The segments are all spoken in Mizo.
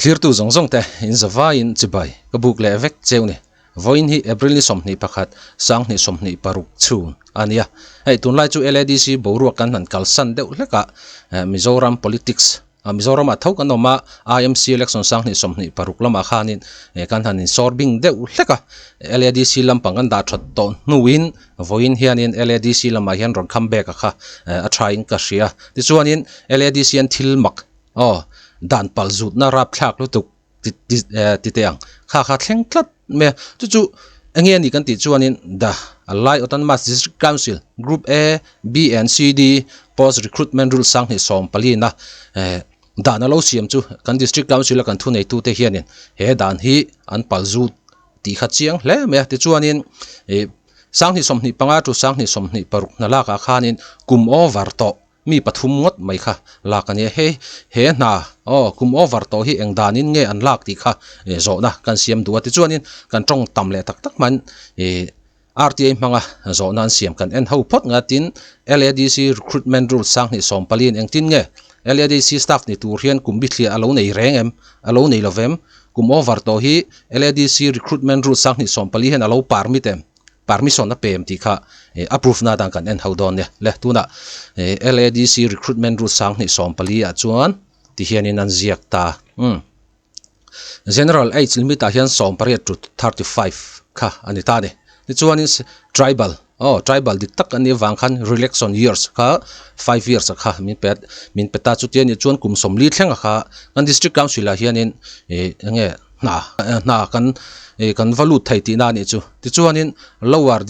Thlirtu zawng zawng te in zavaiin chibai ka buk leh vek cheu ni. Vawiin hi April ni 21, 2026 chhun a nia. Hei tunlai chu LADC boruak kan han kalsan deuh hlek a, Mizoram politics Mizoramah tho kan awm a, IMC election 2026 lamah khanin kan han insawr bing deuh hlek a. LADC lampang kan dah that tawh hnuin vawiin hianin LADC lamah hian rawn come back a kha a thain ka hria. Tichuanin LADC an thil mak Aw, dan pal zutna rapthlak lutuk ti ti eh ti teh ang. Kha kha thleng tlat mai a. Chu chu eng nge a nih kan tih chuanin The Lai Autonomous District Council Group A, B and C D Post Recruitment Rule 2014 a eh dan a lo siam chu kan District Council a kan thuneitute hianin he dan hi an pal zut tih kha chiang hle mai a. Tichuanin ih 2025 to 2026 hna lakah khanin kum over tawh Mi pathum ngawt mai kha lak a nia. Hei he hna aw kum over tawh hi eng danin nge an lak tih kha zawhna kan siam duh a. Tichuanin kan tawng tam leh tak tak hmain ih RTA hmanga zawhna an siam kan en ho phawt nga. Tin, LADC recruitment rules 2014 in engtin nge LADC staff ni tur hian kum bithliah a lo nei reng em? A lo nei lo vem? Kum over tawh hi LADC recruitment rules 2014 hian a lo permit em? Permission a pem tih kha a proof na dan kan en ho dawn nia. Le tunah LADC recruitment rule 2014 ah chuan ti hianin an ziak ta. Umm General age limit ah hian 18 to 35 kha a ni ta a ni. Tichuanin tribal aw tribal dik tak an nih avang khan relax on years kha 5 years a kha min pe min pe ta. Chutia nih chuan kum 40 thlenga kha kan district council ah hianin ih enge hna hna kan ih kan va lut thei tihna a nih chu. Tichuanin lower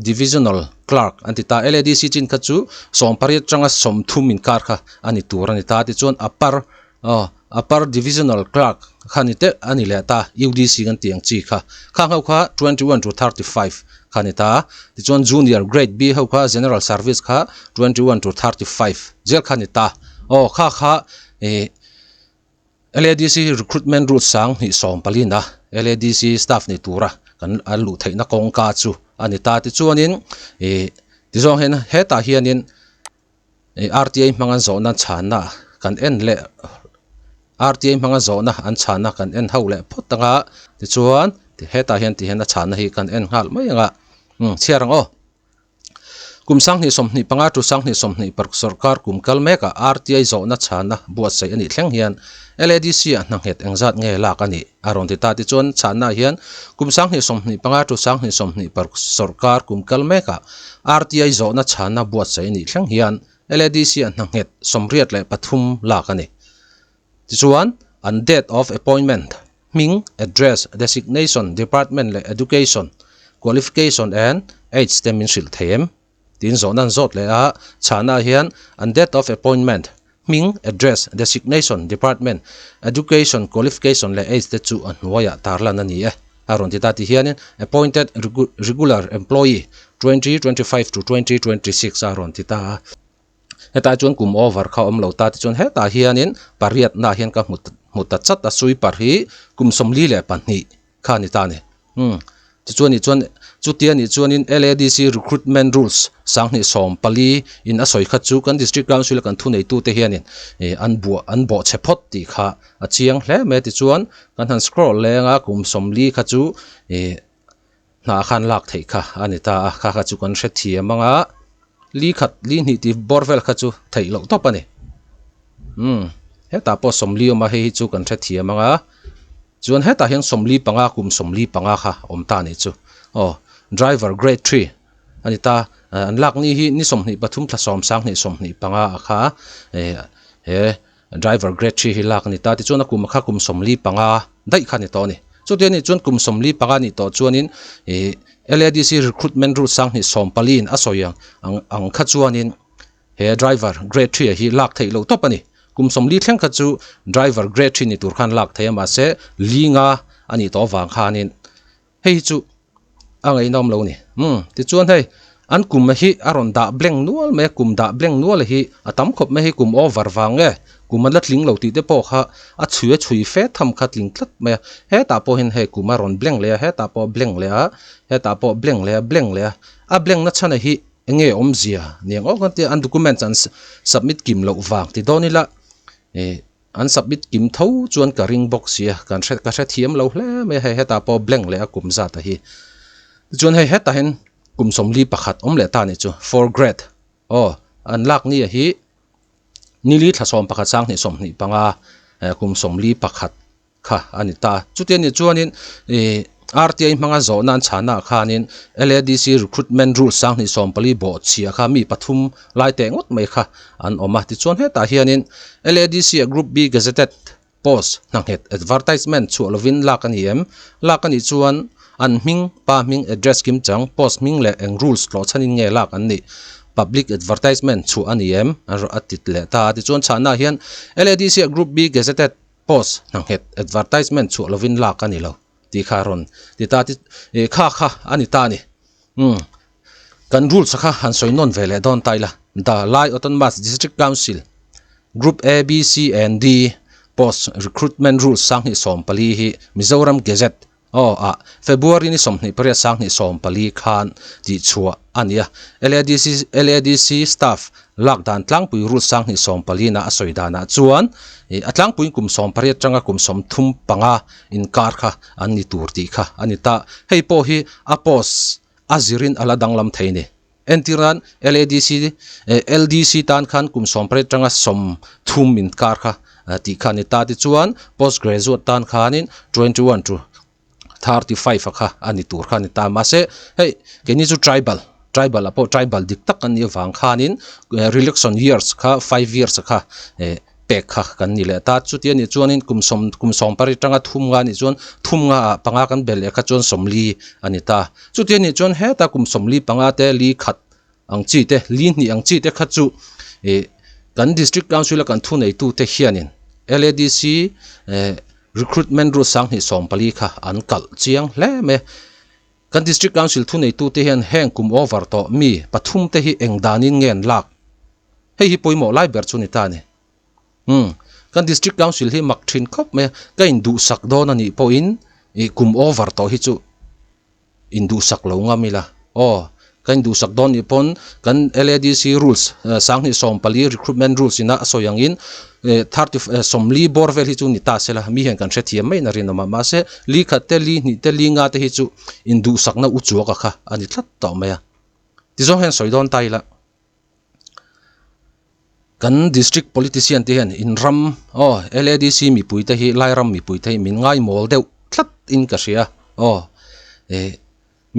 divisional clerk an ti ta. LADC chin kha chu 18 atanga 30 inkar kha a ni tur a ni ta. Tichuan upper aw upper divisional clerk kha ni te a ni leh ta UDC kan tih ang chi kha. Khang ho kha 21 to 35 kha a ni ta. Tichuan junior grade B ho kha general service kha 21 to 35 zel kha a ni ta. Aw kha kha ih. LADC recruitment route 2014 na LADC staff ni tura kan an luh theihna kawngka chu a ni ta. Tichuanin ih tizawng hian hetah hianin ih RTI hmanga zawhna chhanna kan en leh RTI hmanga zawhna an chhanna kan en ho leh phawt anga tichuan hetah hian ti hian a chhanna hi kan en nghal mai anga umm chhiar ang aw. Kum 2025 to 2026 sorkar kum kal mekah RTI zawhna chhana buatsaih a nih thleng hian LADC ah hna nghet engzat nge lak a nih a rawn ti ta. Tichuan chhana hian kum 2025 to 2026 sorkar kum kal mekah RTI zawhna chhana buatsaih a nih thleng hian LADC ah hna nghet 83 lak a ni. Tichuan an date of appointment Hming, address, designation, department leh education, qualification and age te min hrilh thei em? Tiin zawhna an zawt leh a, chhahna hian an date of appointment, hming, address, designation, department, education, qualification leh age te chu a hnuaiah tarlan a ni e. A rawn ti ta ti hianin appointed regular employee 2025 to 2026 a rawn ti ta a. Hetah chuan kum over kha awm lo ta tichuan hetah hianin pariatna hian ka hmu hmu ta chat a sweeper hi kum 42 kha a ni ta a ni. Umm tichuan nih chuan chutia nih chuanin LADC recruitment rules 2014 in a sawi kha chu kan district council a kan thuneitute hianin ih an buah an bawhchhe phawt tih kha a chiang hle mai a tichuan kan han scroll leng a kum 40 kha chu ih Hna khan lak theih kha a ni ta a, kha kha chu kan hrethiam ang a, li khat li hnih tih bawr vel kha chu theih loh tawp a ni. Umm hetah pawh 40 awm a, hei hi chu kan hrethiam ang a, chuan hetah hian 45 kum 45 kha awm ta a nih chu. Aw driver grade three a ni ta, an lak ni hi ni 23 thla 10 2025 a kha eh he Driver grade three hi lak a ni ta tichuan a kum kha kum 45 daih kha a ni tawh a ni. Chuti a nih chuan kum 45 a nih tawh chuanin ih LADC recruitment rule 2014 in a sawi ang ang ang kha chuanin he driver grade three ah hi lak theih loh tawp a ni. Kum 40 thleng kha chu driver grade three ni tur khan lak theih a mahse linga a nih tawh avang khanin Hei hi chu a ngaihnawm lo ni. Umm tichuan hei an kum hi a rawn dah blank nual mai a, kum dah blank nual hi a tam khawp mai hei kum over vang nge kum an la tling lo tih te pawh kha a chhui a chhui fe tham kha tling tlat mai a. Hetah pawh hian hei kum a rawn blank leh a, hetah pawh a blank leh a, hetah pawh a blank leh a, blank leh a. A blank na chhan hi enge awmzia niang awk an tia an documents an submit kim loh vang ti dawn ila ih. An submit kim tho chuan ka ring bawk sia, kan hre ka hrethiam lo hle mai a, hei hetah pawh blank leh a kum zat a hi. Tichuan hei hetah hian kum 41 awm leh ta a nih chu, for grade aw an lak ni a hi nili thla 11 sanghnih 25 kum 41 kha a ni ta. Chuti a nih chuanin ih RTI hmanga zawhna an chhahnaah khanin LADC Recruitment Rules sanghnih 14 bawh chhia kha mi pathum lai teh ngawt mai kha an awm a. Tichuan hetah hianin LADC ah Group B Gazetted Post hnanghet advertisement chhuah lovin lak a ni em? Lak a nih chuan an hming, pa hming, address kimchang, post hming leh eng rules tlawh chhanin nge lak an nih? Public advertisement chhuah a ni em? A ti leh ta a. Tichuan chhahnaah hian LADC ah Group B Gazetted Post hnanghet advertisement chhuah lovin lak a ni lo tih kha a rawn ti ta ti ih kha kha a ni ta a ni. Umm kan rules kha han sawi nawn ve leh dawn ta ila The Lai Autonomous District Council Group A, B, C and D Post Recruitment Rules 2014 hi Mizoram Gazette Aw ah, February ni 28 2014 khan tihchhuah a ni a. LADC LADC staff lak dan tlangpui rule 2014 na a sawi danah chuan ih a tlangpuiin kum 18 atanga kum 35 inkar kha an ni tur tih kha a ni ta. Hei pawh hi a post a zirin a la danglam thei a ni. Entir nan LADC LDC tan khan kum 18 atanga 30 inkar kha tih kha a ni ta. Tichuan post graduate tan khanin 21 to 35 a kha a ni tur kha a ni ta. Mahse hei keini chu tribal tribal ah pawh tribal dik tak kan nih avang khanin relaxation years kha five years kha pek kha kan ni leh ta. Chuti a nih chuanin kum sawm kum 18 atanga thum nga a nih chuan thum nga ah panga kan belh leh kha chuan 40 a ni ta. Chuti a nih chuan heta kum 45 te li khat ang chi te li hnih ang chi te kha chu ih kan district council a kan thuneitu te hianin LADC eh recruitment rule 2014 kha an kalh chiang hle mai a. Kan district council thuneitu te hian heng kum over tawh mi pathum te hi eng danin nge an lak? Hei hi pawimawh lai ber chu ni ta a ni. Umm kan district council hi mak thin khawp mai a, ka induhsak dawn a nih pawhin ih kum over tawh hi chu induhsak lo ngam ila aw ka induhsak dawn nih pawn kan LADC rules 2014 recruitment rules ina a sawi angin ih thirty 40 bawr vel hi chu ni ta sela mi hian kan hrethiam mai in a rinawm a mahse li khat te li hnih te li nga te hi chu induhsakna u chuaka kha a ni tlat tawh mai a tizawng hian sawi dawn ta ila. Kan district politician te hian in ram aw LADC mipui te hi Lairam mipui te hi min ngaimawl deuh tlat in ka hria aw eh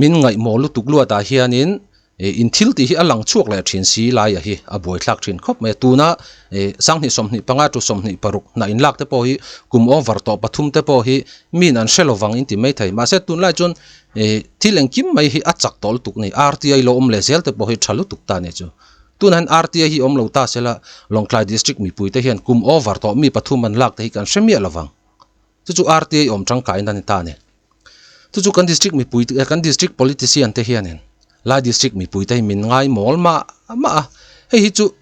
min ngaihmawl lutuk luat ah hianin eh in thil tih hi a lang chhuak leh thin si lai a hi a buaithlak thin khawp mai a tuna eh 2025 to 26 hnah in lak te pawh hi kum over tawh pathum te pawh hi min an hre lovang in ti maithei mahse tunlai chuan Eh thil engkim mai hi a chak tawh lutuk ni RTI lo awm leh zel te pawh hi tha lutuk ta nia chu. Tunah hian RTI hi awm lo ta sela Lawngtlai District mipui te hian kum over tawh mi pathum an lak te hi kan hre miah lovang. Chu chu RTI awm tangkaina ni ta ni. Chu chu kan District mipui te kan District politician te hianin Lai District mipui te hi min ngai mawl mah mah a. Hei hi chu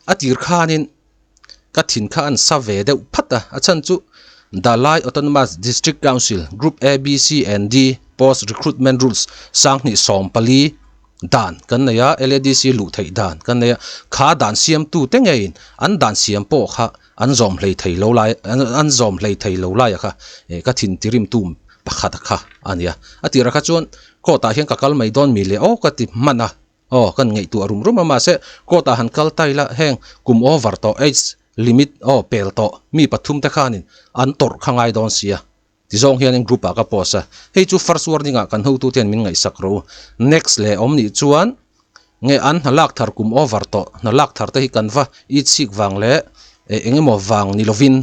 a tir khanin ka thin kha an sa ve deuh phat a, a chhan chu The Lai Autonomous District Council Group A, B, C and D Post Recruitment Rules 2014 dan kan nei a, LADC luh theih dan kan nei a, kha dan siamtu te ngeiin an dan siam pawh kha an zawm hlei thei lo lai an zawm hlei thei lo laia kha ka thin tirim tum pakhat kha a nia. A tirah kha chuan court ah hian ka kal mai dawn mi le aw ka ti hman a. Aw, kan ngaihtuah rum rum a, mahse court ah han kal ta ila heng kum over tawh age limit aw pel tawh mi pathum te khanin an tawrh kha ngai dawn sia ti zawng hianin group ah ka post a, hei chu first warning ah kan hotu te hian min ngaihsak rawh u, next leh awm nih chuan nge an hna lak thar kum over tawh hna lak thar te hi kan va itchik vang leh eng emaw vang ni lovin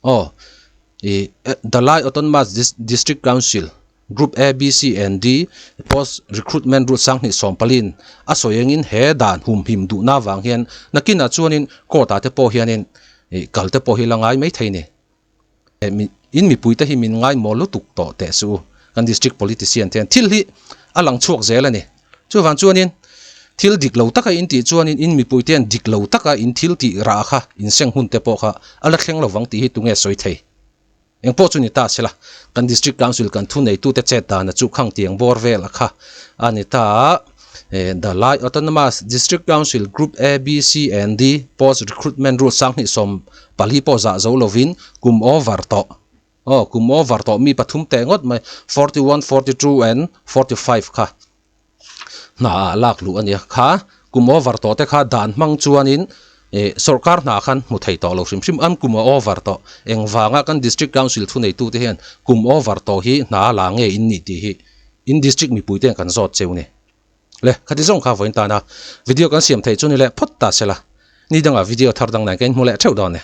aw ih The Lai Autonomous District Council Group A, B, C and D post recruitment rule 2014 a sawi engin he dan humhim duhna avang hian nakinah chuanin court ah te pawh hianin ih kal te pawh hi la ngai mai thei ni. In mipui te hi min ngai mawl lutuk tawh teh suh u kan district politician te hian thil hi a lang chhuak zel a ni. Chuvang chuanin thil dik lo taka in tih chuanin in mipui te hian dik lo taka in thil tih rah kha in seng hun te pawh kha a la thleng lovang tih hi tunge sawi thei. Eng pawh chu ni ta sela, kan District Council kan thuneitute chet dana chu khang tiang bawr vel a kha a ni ta a. The Lai Autonomous District Council Group A, B, C and D Post Recruitment Rules 2014 pawh zah zo lovin kum over tawh aw kum over tawh mi pathum teh ngawt mai 41, 42 and 45 kha hna ah lak luh a nia. Kha kum over tawh te kha dan hmang chuanin ih sawrkar hna khan hmu thei tawh lo hrim hrim an kum a over tawh engvanga kan District Council thuneitute hian kum over tawh hi hna la nge in nih tih hi In district mipui te kan zawt cheu ni. Le, khati zawng kha vawiin tana video kan siam theih chu ni leh phawt ta se la. Ni dangah video thar dang nen ka inhmu leh theuh dawn e.